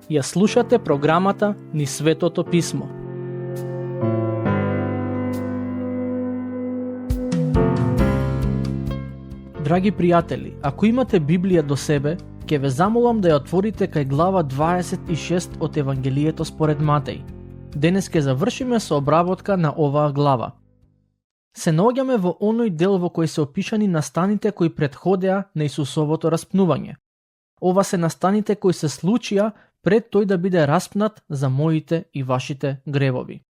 Ја слушате програмата Низ Светото Писмо. Драги пријатели, ако имате Библија до себе, ќе ве замолам да ја отворите кај глава 26 од Евангелието според Матеј. Денес ќе завршиме со обработка на оваа глава. Се наоѓаме во оној дел во кој се опишани настаните кои претходеа на Исусовото распнување. Ова се настаните кои се случија пред тој да биде распнат за моите и вашите гревови.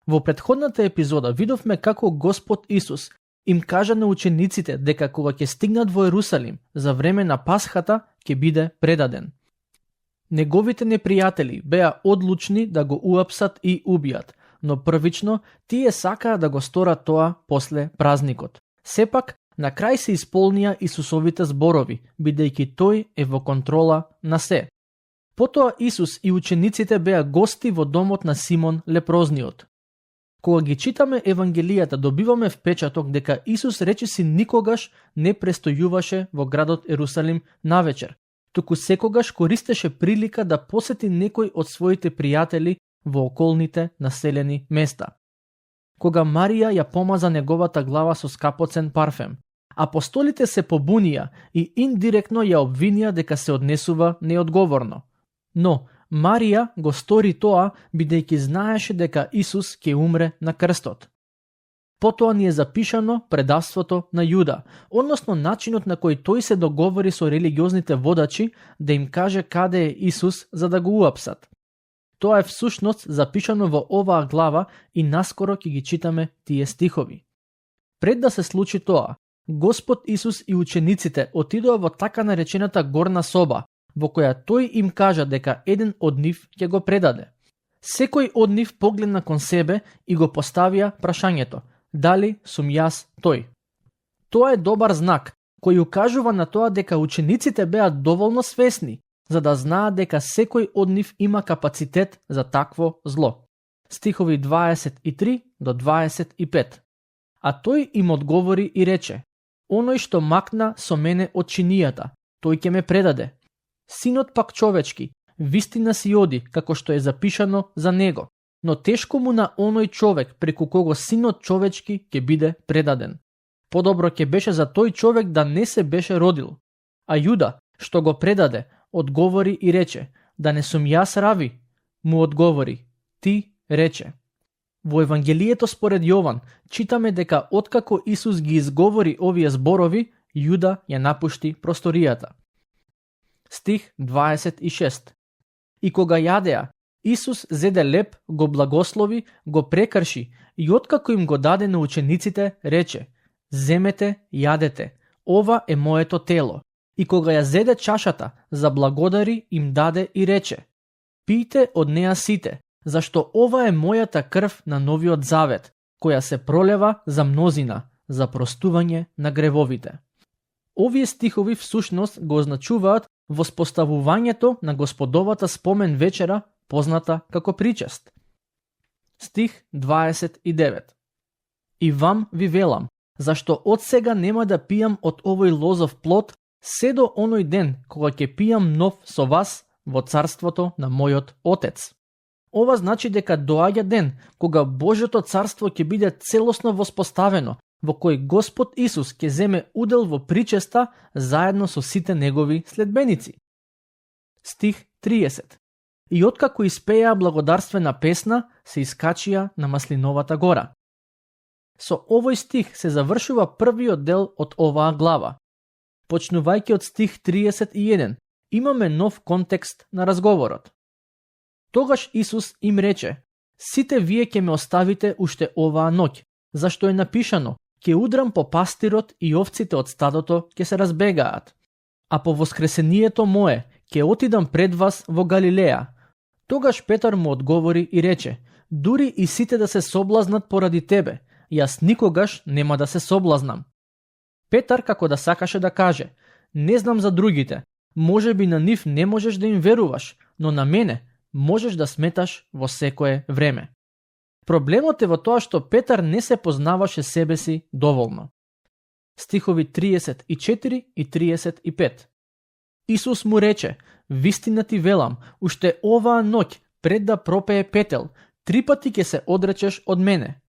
Во претходната епизода видовме како Господ Исус им кажа на учениците дека кога ќе стигнат во Ерусалим за време на Пасхата ќе биде предаден. Неговите непријатели беа одлучни да го уапсат и убијат, но првично тие сакаа да го сторат тоа после празникот. Сепак, на крај се исполнија Исусовите зборови, бидејќи тој е во контрола на се. Потоа Исус и учениците беа гости во домот на Симон Лепрозниот. Кога ги читаме Евангелијата, добиваме впечаток дека Исус речиси никогаш не престојуваше во градот Ерусалим навечер, туку секогаш користеше прилика да посети некој од своите пријатели во околните населени места. Кога Марија ја помаза неговата глава со скапоцен парфем, апостолите се побунија и индиректно ја обвинија дека се однесува неодговорно. Но Марија го стори тоа бидејќи знаеше дека Исус ќе умре на крстот. Потоа ни е запишано предавството на Јуда, односно начинот на кој тој се договори со религиозните водачи да им каже каде е Исус за да го уапсат. Тоа е всушност запишано во оваа глава и наскоро ќе ги читаме тие стихови. Пред да се случи тоа, Господ Исус и учениците отидоа во така наречената горна соба, во која тој им кажа дека еден од нив ќе го предаде. Секој од нив погледна кон себе и го поставија прашањето: дали сум јас тој? Тоа е добар знак, кој укажува на тоа дека учениците беа доволно свесни, за да знаат дека секој од нив има капацитет за такво зло. Стихови 23 до 25. А тој им одговори и рече: оној што макна со мене од чинијата, тој ќе ме предаде. Синот пак човечки, вистина си оди, како што е запишано за него, но тешко му на оној човек преку кого синот човечки ќе биде предаден. Подобро ќе беше за тој човек да не се беше родил. А Јуда, што го предаде, одговори и рече: да не сум јас рави? Му одговори: ти рече. Во Евангелието според Јован читаме дека откако Исус ги изговори овие зборови, Јуда ја напушти просторијата. Стих 26. И кога јадеа, Исус зеде леп, го благослови, го прекрши и откако им го даде на учениците, рече: земете, јадете, ова е моето тело. И кога ја зеде чашата, заблагодари, им даде и рече: пијте од неа сите, зашто ова е мојата крв на новиот завет, која се пролева за мнозина, за простување на гревовите. Овие стихови всушност го означуваат воспоставувањето на Господовата спомен вечера, позната како причест. Стих 29. И вам ви велам, зашто од сега нема да пијам од овој лозов плод, се до оној ден кога ќе пијам нов со вас во царството на мојот Отец. Ова значи дека доаѓа ден кога Божјото царство ќе биде целосно воспоставено, во кој Господ Исус ќе земе удел во причеста заедно со сите негови следбеници. Стих 30. И откако испеја благодарствена песна, се искачија на Маслиновата гора. Со овој стих се завршува првиот дел од оваа глава. Почнувајќи од стих 31, имаме нов контекст на разговорот. Тогаш Исус им рече: сите вие ќе ме оставите уште оваа ноќ, зашто е напишано: ќе удрам по пастирот и овците од стадото ќе се разбегаат. А по воскресението мое ќе отидам пред вас во Галилеја. Тогаш Петар му одговори и рече: дури и сите да се соблазнат поради тебе, јас никогаш нема да се соблазнам. Петар како да сакаше да каже: не знам за другите, може би на нив не можеш да им веруваш, но на мене можеш да сметаш во секое време. Проблемот е во тоа што Петар не се познаваше себе си доволно. Стихови 34 и 35. Исус му рече: вистина ти велам, уште оваа ноќ пред да пропее петел, 3 пати ќе се одречеш од мене.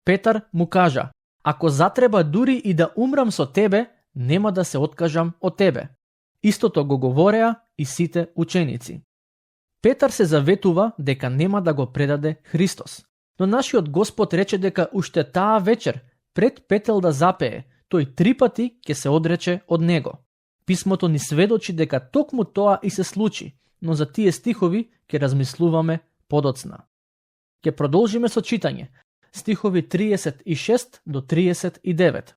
Петар му кажа: ако затреба дури и да умрам со тебе, нема да се откажам од тебе. Истото го говореа и сите ученици. Петар се заветува дека нема да го предаде Христос. Но нашиот Господ рече дека уште таа вечер, пред петел да запее, тој 3 пати ќе се одрече од него. Писмото ни сведочи дека токму тоа и се случи, но за тие стихови ќе размислуваме подоцна. Ќе продолжиме со читање. Стихови 36 до 39.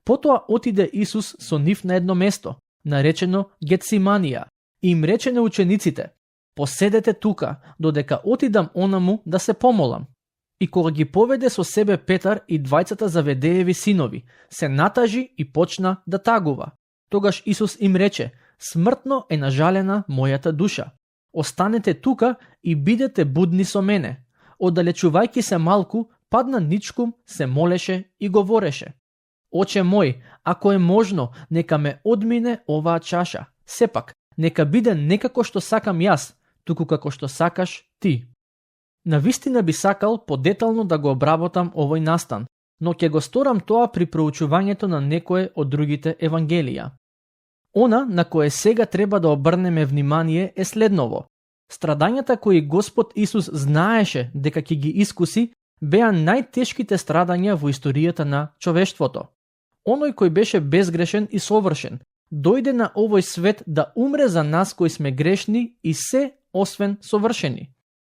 Потоа отиде Исус со нив на едно место, наречено Гетсиманија, и им рече на учениците: поседете тука, додека отидам онаму да се помолам. И кога ги поведе со себе Петар и двајцата Заведееви синови, се натажи и почна да тагува. Тогаш Исус им рече: смртно е нажалена мојата душа. Останете тука и бидете будни со мене. Оддалечувајќи се малку, падна ничкум, се молеше и говореше: Оче мој, ако е можно, нека ме одмине оваа чаша. Сепак, нека биде не како што сакам јас, туку како што сакаш ти. Навистина би сакал подетално да го обработам овој настан, но ќе го сторам тоа при проучувањето на некое од другите евангелија. Она на кое сега треба да обрнеме внимание е следново. Страдањата кои Господ Исус знаеше дека ќе ги искуси, беа најтешките страдања во историјата на човештвото. Оној кој беше безгрешен и совршен, дојде на овој свет да умре за нас кои сме грешни и се освен совршени.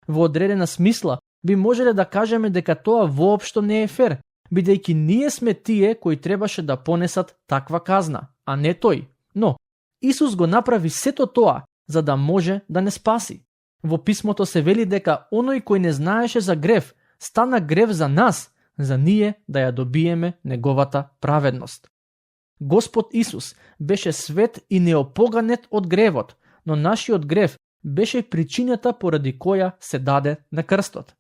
Во одредена смисла, би можеле да кажеме дека тоа воопшто не е фер, бидејќи ние сме тие кои требаше да понесат таква казна, а не тој. Но, Исус го направи сето тоа, за да може да не спаси. Во писмото се вели дека оној кој не знаеше за грев, стана грев за нас, за ние да ја добиеме неговата праведност. Господ Исус беше свет и неопоганет од гревот, но нашиот грев беше причината поради која се даде на крстот.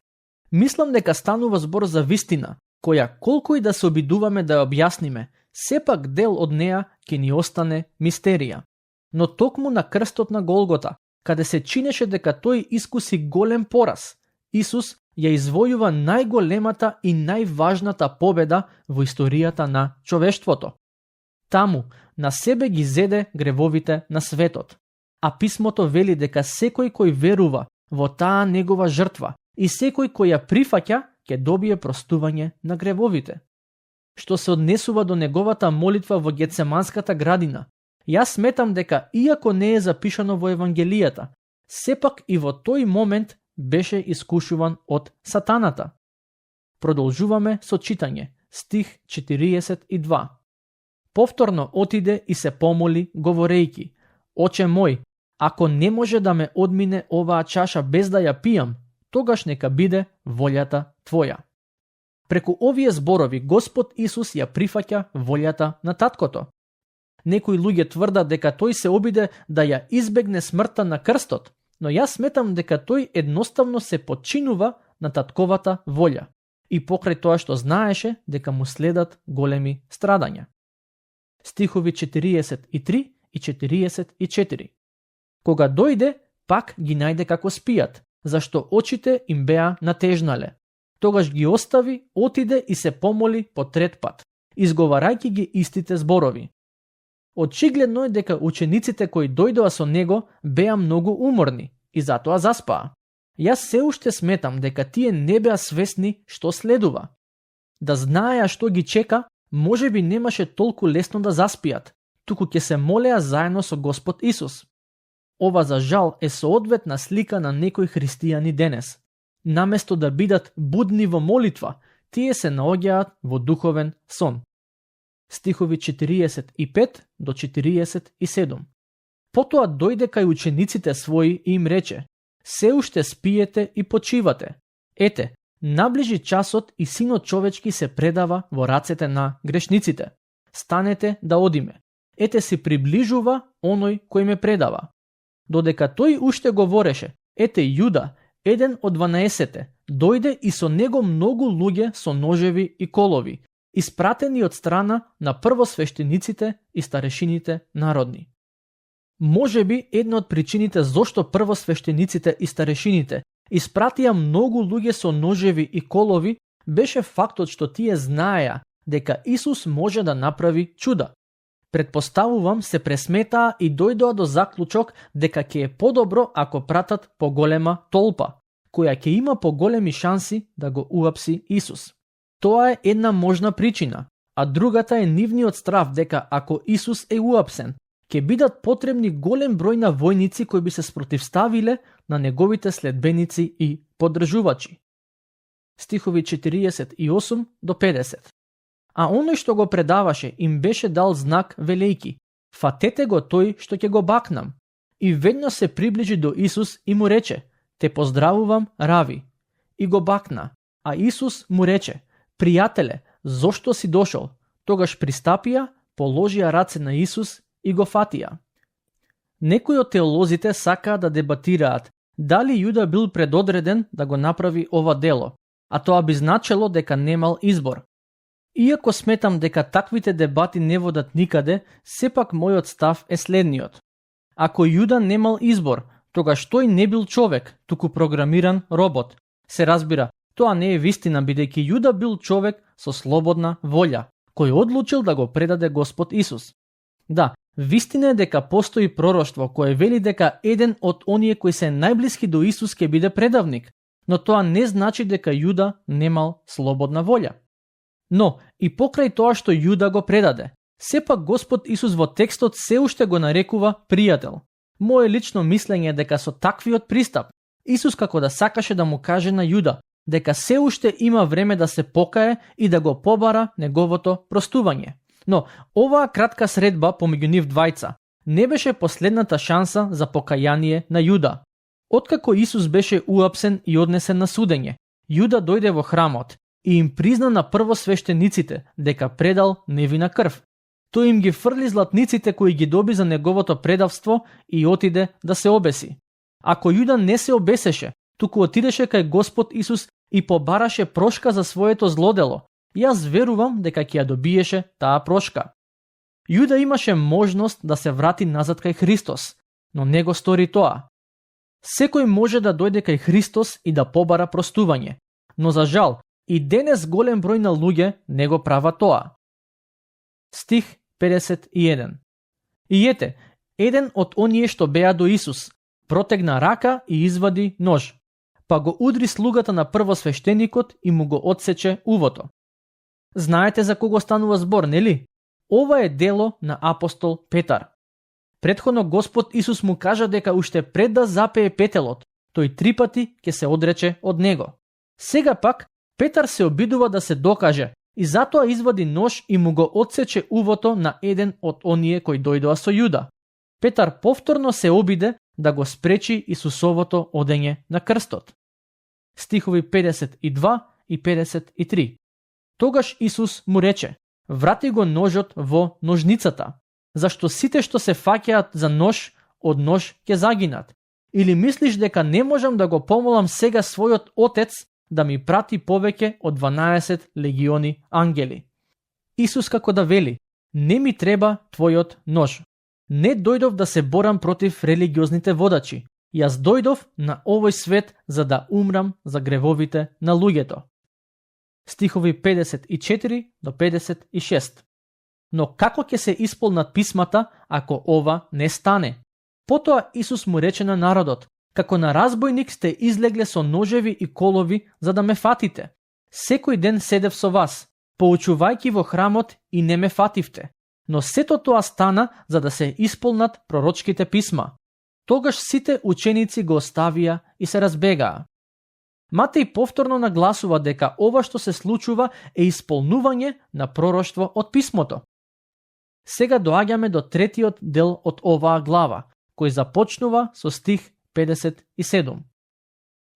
Мислам дека станува збор за вистина, која колку и да се обидуваме да ја објасниме, сепак дел од неа ќе ни остане мистерија. Но токму на крстот на Голгота, каде се чинеше дека тој искуси голем пораз, Исус ја извојува најголемата и најважната победа во историјата на човештвото. Таму на себе ги зеде гревовите на светот, а писмото вели дека секој кој верува во таа негова жртва и секој кој ја прифаќа ќе добие простување на гревовите. Што се однесува до неговата молитва во Гетсеманската градина, јас сметам дека иако не е запишано во Евангелијата, сепак и во тој момент беше искушуван од сатаната. Продолжуваме со читање, стих 42. Повторно отиде и се помоли, говорејќи: Оче мој, ако не може да ме одмине оваа чаша без да ја пијам, тогаш нека биде волјата Твоја. Преку овие зборови Господ Исус ја прифаќа волјата на таткото. Некои луѓе тврдат дека тој се обиде да ја избегне смртта на крстот, но јас сметам дека тој едноставно се подчинува на татковата волја и покрај тоа што знаеше дека му следат големи страдања. Стихови 43 и 44. Кога дојде, пак ги најде како спијат, зашто очите им беа натежнале. Тогаш ги остави, отиде и се помоли по 3 пат, изговарајќи ги истите зборови. Очигледно е дека учениците кои дојдоа со него беа многу уморни и затоа заспаа. Јас се уште сметам дека тие не беа свесни што следува. Да знаеа што ги чека, може би немаше толку лесно да заспијат, туку ќе се молеа заедно со Господ Исус. Ова за жал е соодветна слика на некои христијани денес. Наместо да бидат будни во молитва, тие се наоѓаат во духовен сон. Стихови 45 до 47. Потоа дојде кај учениците своји и им рече: Се уште спиете и почивате. Ете, наближи часот и Синот човечки се предава во рацете на грешниците. Станете да одиме. Ете си приближува оној кој ме предава. Додека тој уште говореше, ете Јуда, еден од 12, дојде и со него многу луѓе со ножеви и колови, испратени од страна на првосвештениците и старешините народни. Можеби една од причините зошто првосвештениците и старешините испратија многу луѓе со ножеви и колови беше фактот што тие знаеа дека Исус може да направи чуда. Предпоставувам се пресметаа и дојдоа до заклучок дека ќе е подобро ако пратат поголема толпа, која ќе има поголеми шанси да го уапси Исус. Тоа е една можна причина, а другата е нивниот страв дека ако Исус е уапсен, ќе бидат потребни голем број на војници кои би се спротивставиле на неговите следбеници и поддржувачи. Стихови 48 до 50. А оној што го предаваше им беше дал знак велејки: фатете го тој што ќе го бакнам. И веднаш се приближи до Исус и му рече: те поздравувам, Рави. И го бакна, а Исус му рече: пријателе, зошто си дошол? Тогаш пристапија, положија раце на Исус и го фатија. Некои од теолозите сакаа да дебатираат дали Јуда бил предодреден да го направи ова дело, а тоа би значело дека немал избор. Иако сметам дека таквите дебати не водат никаде, сепак мојот став е следниот. Ако Јуда немал избор, тогаш тој не бил човек, туку програмиран робот. Се разбира, тоа не е вистина, бидејќи Јуда бил човек со слободна волја, кој одлучил да го предаде Господ Исус. Да, вистина е дека постои пророштво кое вели дека еден од оние кои се најблиски до Исус ќе биде предавник, но тоа не значи дека Јуда немал слободна волја. Но, и покрај тоа што Јуда го предаде, сепак Господ Исус во текстот се уште го нарекува пријател. Моje лично мислење е дека со таквиот пристап, Исус како да сакаше да му каже на Јуда дека се уште има време да се покае и да го побара неговото простување. Но, оваа кратка средба помеѓу нив двајца не беше последната шанса за покаяние на Јуда. Откако Исус беше уапсен и однесен на судење, Јуда дојде во храмот и им призна на првосвештениците дека предал невина крв. Тој им ги фрли златниците кои ги доби за неговото предавство и отиде да се обеси. Ако Јуда не се обесеше, туку отидеше кај Господ Исус и побараше прошка за своето злодело, јас верувам дека ќе ја добиеше таа прошка. Јуда имаше можност да се врати назад кај Христос, но не го стори тоа. Секој може да дојде кај Христос и да побара простување, но за жал, и денес голем број на луѓе не го прават тоа. Стих 51. И ете, еден од оние што беа до Исус, протегна рака и извади нож, па го удри слугата на првосвештеникот и му го отсече увото. Знаете за кого станува збор, нели? Ова е дело на апостол Петар. Претходно Господ Исус му кажа дека уште пред да запее петелот, тој 3 пати ќе се одрече од него. Сега пак Петар се обидува да се докаже и затоа извади нож и му го отсече увото на еден од оние кои дојдоа со Јуда. Петар повторно се обиде да го спречи Исусовото одење на крстот. Стихови 52 и 53. Тогаш Исус му рече: врати го ножот во ножницата, зашто сите што се фаќаат за нож, од нож ќе загинат. Или мислиш дека не можам да го помолам сега својот Отец да ми прати повеќе од 12 легиони ангели? Исус како да вели: не ми треба твојот нож. Не дојдов да се борам против религиозните водачи. Јас дојдов на овој свет за да умрам за гревовите на луѓето. Стихови 54 до 56. Но како ќе се исполнат писмата ако ова не стане? Потоа Исус му рече на народот: како на разбойник сте излегле со ножеви и колови за да ме фатите. Секој ден седев со вас, поучувајќи во храмот и не ме фативте. Но сето тоа стана за да се исполнат пророчките писма. Тогаш сите ученици го оставија и се разбегаа. Матеј повторно нагласува дека ова што се случува е исполнување на пророштво од писмото. Сега доаѓаме до третиот дел од оваа глава, кој започнува со стих 57.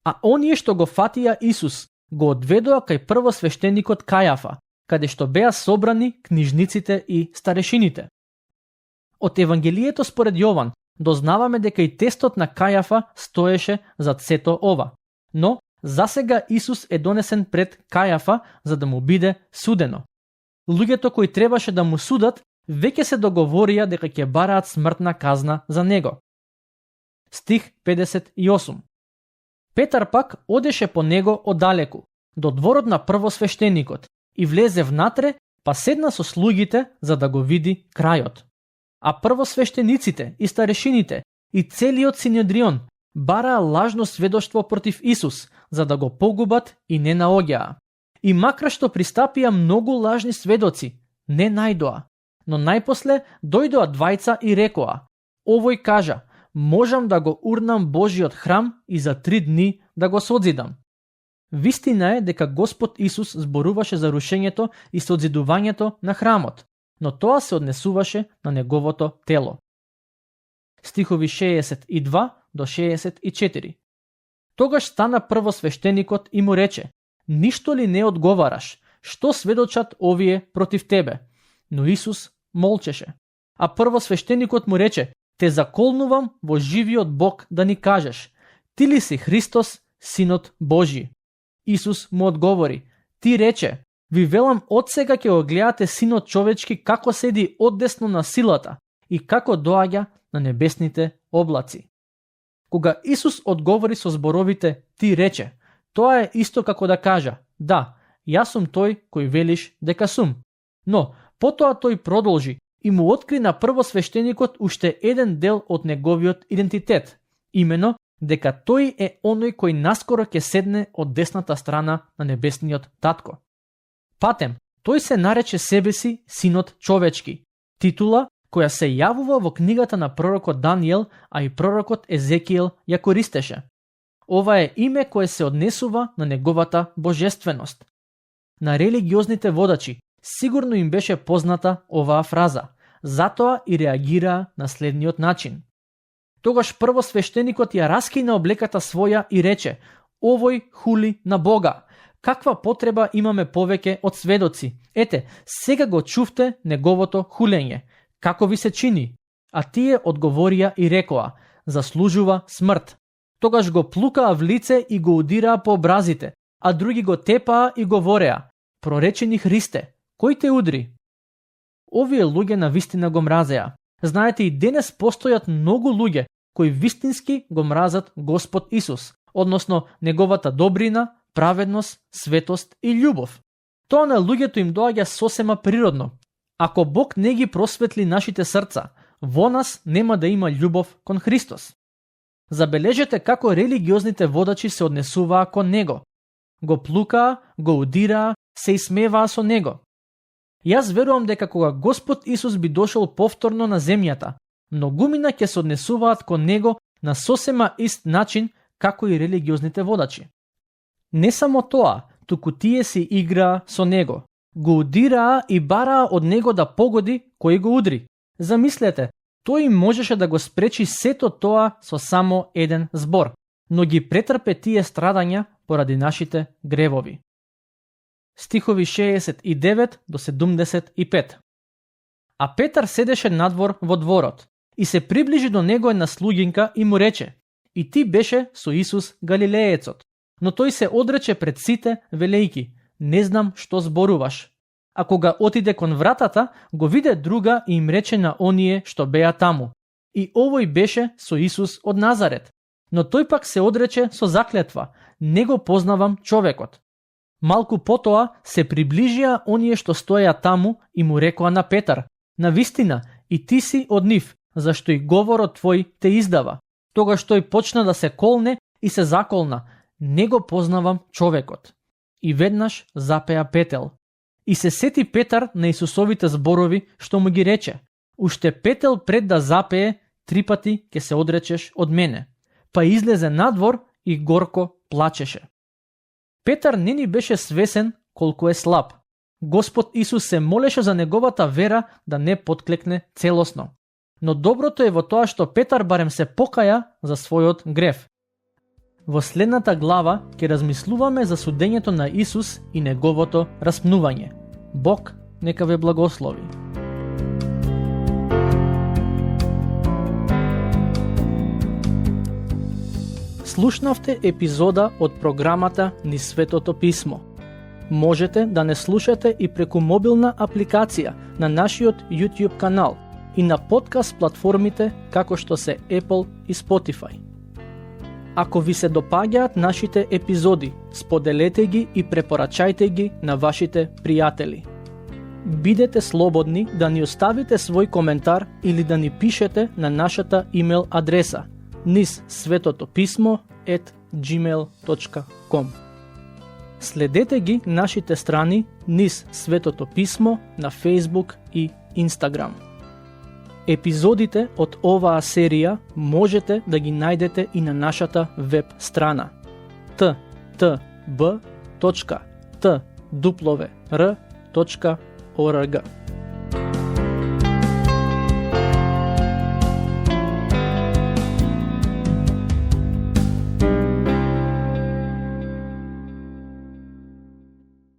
А оние што го фатија Исус го одведоа кај првосвештеникот Кајафа, каде што беа собрани книжниците и старешините. Од Евангелието според Јован дознаваме дека и тестот на Кајафа стоеше зад сето ова, но засега Исус е донесен пред Кајафа за да му биде судено. Луѓето кои требаше да му судат веќе се договорија дека ќе бараат смртна казна за него. Стих 58. Петар пак одеше по него одалеку, до дворот на првосвештеникот, и влезе внатре, па седна со слугите за да го види крајот. А првосвештениците и старешините и целиот Синедрион бараа лажно сведоштво против Исус, за да го погубат и не наоѓаа. И макар што пристапија многу лажни сведоци, не најдоа, но најпосле дојдоа двајца и рекоа: овој кажа, можам да го урнам Божиот храм и за 3 дни да го созидам. Вистина е дека Господ Исус зборуваше за рушењето и созидувањето на храмот, но тоа се однесуваше на неговото тело. Стихови 62 до 64. Тогаш стана првосвештеникот и му рече: ништо ли не одговараш? Што сведочат овие против тебе? Но Исус молчеше. А првосвештеникот му рече: те заколнувам во живиот Бог да ни кажеш, ти ли си Христос, Синот Божи? Исус му одговори: ти рече, ви велам одсега ќе го гледате Синот човечки како седи одесно на силата и како доаѓа на небесните облаци. Кога Исус одговори со зборовите ти рече, тоа е исто како да кажа: да, јас сум тој кој велиш дека сум. Но потоа тој продолжи и му откри на првосвештеникот уште еден дел од неговиот идентитет, имено дека тој е оној кој наскоро ќе седне од десната страна на небесниот татко. Патем, тој се нарече себе си Синот човечки, титула која се јавува во книгата на пророкот Даниел, а и пророкот Езекиел ја користеше. Ова е име кое се однесува на неговата божественост. На религиозните водачи сигурно им беше позната оваа фраза, затоа и реагираа на следниот начин. Тогаш првосвештеникот ја раскина облеката своја и рече: овој хули на Бога. Каква потреба имаме повеќе од сведоци? Ете, сега го чувте неговото хулење. Како ви се чини? А тие одговорија и рекоа: заслужува смрт. Тогаш го плукаа в лице и го удираа по образите, а други го тепаа и говореа: проречени Христе, кој те удри? Овие луѓе на вистина го мразеа. Знаете, и денес постојат многу луѓе кои вистински го мразат Господ Исус, односно неговата добрина, праведност, светост и љубов. Тоа на луѓето им доаѓа сосема природно. Ако Бог не ги просветли нашите срца, во нас нема да има љубов кон Христос. Забележете како религиозните водачи се однесуваа кон него. Го плукаа, го удираа, се исмеваа со него. Јас верувам дека кога Господ Исус би дошол повторно на земјата, многумина ќе се однесуваат кон него на сосема ист начин како и религиозните водачи. Не само тоа, туку тие си играа со него. Го удираа и бараа од него да погоди кој го удри. Замислете, тој можеше да го спречи сето тоа со само еден збор, но ги претрпе тие страдања поради нашите гревови. Стихови 69 до 75. А Петар седеше надвор во дворот и се приближи до него една слугинка и му рече: и ти беше со Исус Галилеецот. Но тој се одрече пред сите, велејки: не знам што зборуваш. А кога отиде кон вратата, го виде друга и им рече на оние што беа таму: и овој беше со Исус од Назарет. Но тој пак се одрече со заклетва: не го познавам човекот. Малку потоа се приближија оние што стоеа таму и му рекоа на Петар: навистина, и ти си од нив, зашто и говорот твој те издава. Тогаш тој почна да се колне и се заколна: не го познавам човекот. И веднаш запеа петел. И се сети Петар на Исусовите зборови што му ги рече: уште петел пред да запее, 3 пати ќе се одречеш од мене. Па излезе надвор и горко плачеше. Петар не ни беше свесен колку е слаб. Господ Исус се молеше за неговата вера да не потклекне целосно. Но доброто е во тоа што Петар барем се покаја за својот грев. Во следната глава ќе размислуваме за судењето на Исус и неговото распнување. Бог нека ве благослови. Слушнавте епизода од програмата Низ Светото Писмо. Можете да не слушате и преку мобилна апликација на нашиот YouTube канал и на подкаст платформите како што се Apple и Spotify. Ако ви се допаѓаат нашите епизоди, споделете ги и препорачајте ги на вашите пријатели. Бидете слободни да ни оставите свој коментар или да ни пишете на нашата имейл адреса nizsvetotopисmo@gmail.com. Следете ги нашите страни Низ Светото писмо на Facebook и Instagram. Епизодите од оваа серија можете да ги најдете и на нашата веб страна ttb.twr.org.